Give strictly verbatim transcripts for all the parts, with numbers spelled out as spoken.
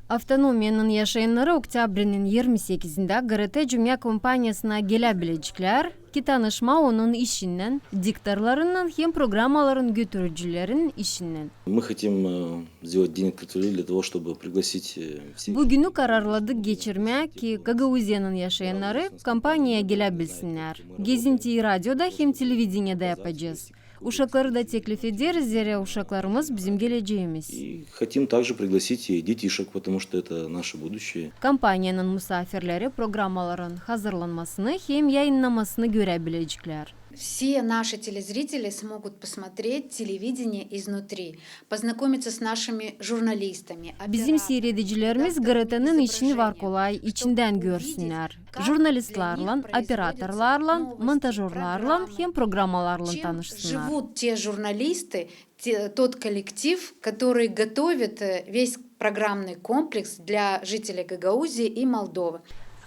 Avtonomiyanın yaşayannarı oktyabrinin irmi sekizindä GRT cümnä kompaniyasına geläbileceklär, ki tanışmaa onun işinnän, diktorlarınnan hem programmaların götürücülerin işinnän. Мы хотим, э, сделать день открытых дверей для того, чтобы пригласить, э, всех. Bu günü kararladık geçirmää, ki Gagauziyanın yaşayannarı kompaniyaya geläbilsinnär. Gezintiyi radioda hem televideniyedä yapacez. Uşakları da teklif ederiz, zerä uşaklarımız bizim geleceemiz. И хотим также пригласить и детишек, потому что это наше будущее. Kompaniyanın musaafirleri programmaların hazırlanmasını hem yayınnamasını göräbileceklär. Все наши телезрители смогут посмотреть телевидение изнутри, познакомиться с нашими журналистами. Bizim siiredicilerimiz GRT-nin işini var kolay içindän görsünnär. Jurnalistlarlan, operatorlarlan, montažörlarlan hem programmalarlan tanışsınnar. Живут те журналисты, те, тот коллектив, который готовит, э, весь программный комплекс для жителей Гагаузии и Молдовы.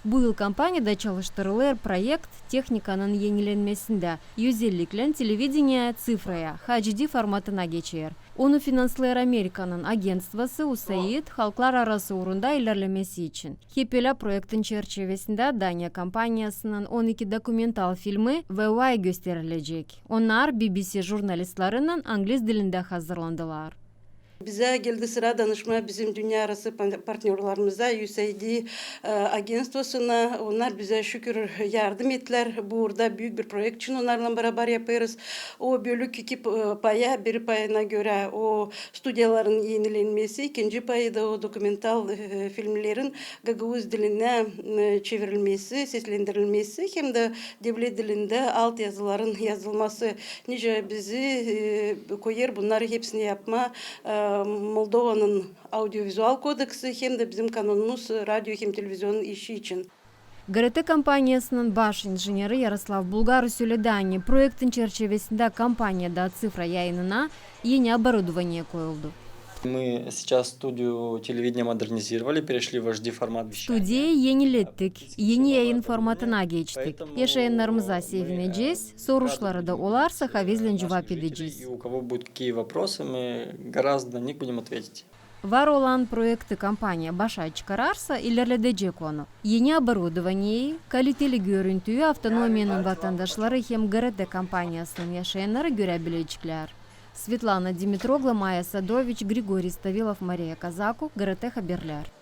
Bu yıl kompaniyada çalıştırılêr proekt tehnikanın enilenmesindä, özelliklän televideniya ţifraya, HD formatına geçer. Onu finanslêêr Amerikanın agentstvosı USAID halklararası uurunda ilerlemesi için. Hep ölä proektin çerçivesindä Daniya kompaniyasının on iki dokumental filmi V Y gösterilecek. Onnar B B C jurnalistlarınnan angliz dilindä hazırlandılar. Bizä geldi sıra danışmaa bizim dünnearası pan-, partnörlarımıza, USAID, e, agentstvosuna. Onnar bizä şükür yardım ettilär. Bu uurda büük bir proekt için onnarlan barabar yapêrız. O bölük iki p-, e, paya, bir payına görä o studiyaların enilenmesi, ikinci payı da o dokumental, e, filmlerin gagauz dilinä, e, çevirilmesi, seslendirilmesi hem dä devlet dilindä altyazıların yazılması. Nicä bizi, e, koyêr bunnarı hepsini yapmaa, e, Moldovanın audiovizual kodeksi hem dä bizim kanonumuz radio hem televizionun işi için. GRT kompaniyasının baş injeneri Yaroslav Bulgarı söledi, ani proektin çerçivesindä kompaniyada ţifra yayınına eni oborudovanie koyuldu. Мы сейчас студию телевидения модернизировали, перешли в HD формат вещания. Studiyayı enilettik, eni yayın formatına geçtik. Yaşayannarımıza sevinecez, soruşları da olarsa, havezlän cuvap edecez. И у кого будут какие вопросы, мы гораздо на них будем ответить. Var olan proekti kompaniya başa çıkararsa, ilerledecek onu. Eni oborudovanieyi, kaliteli görüntüyü Avtonomiyanın vatandaşları hem GRT kompaniyasının yaşayannarı göräbileceklär. Svetlana Dimitroglu, Maya Sadoviç, Grigoriy Stavilov, Mariya Kazaku, GRT Haberlär.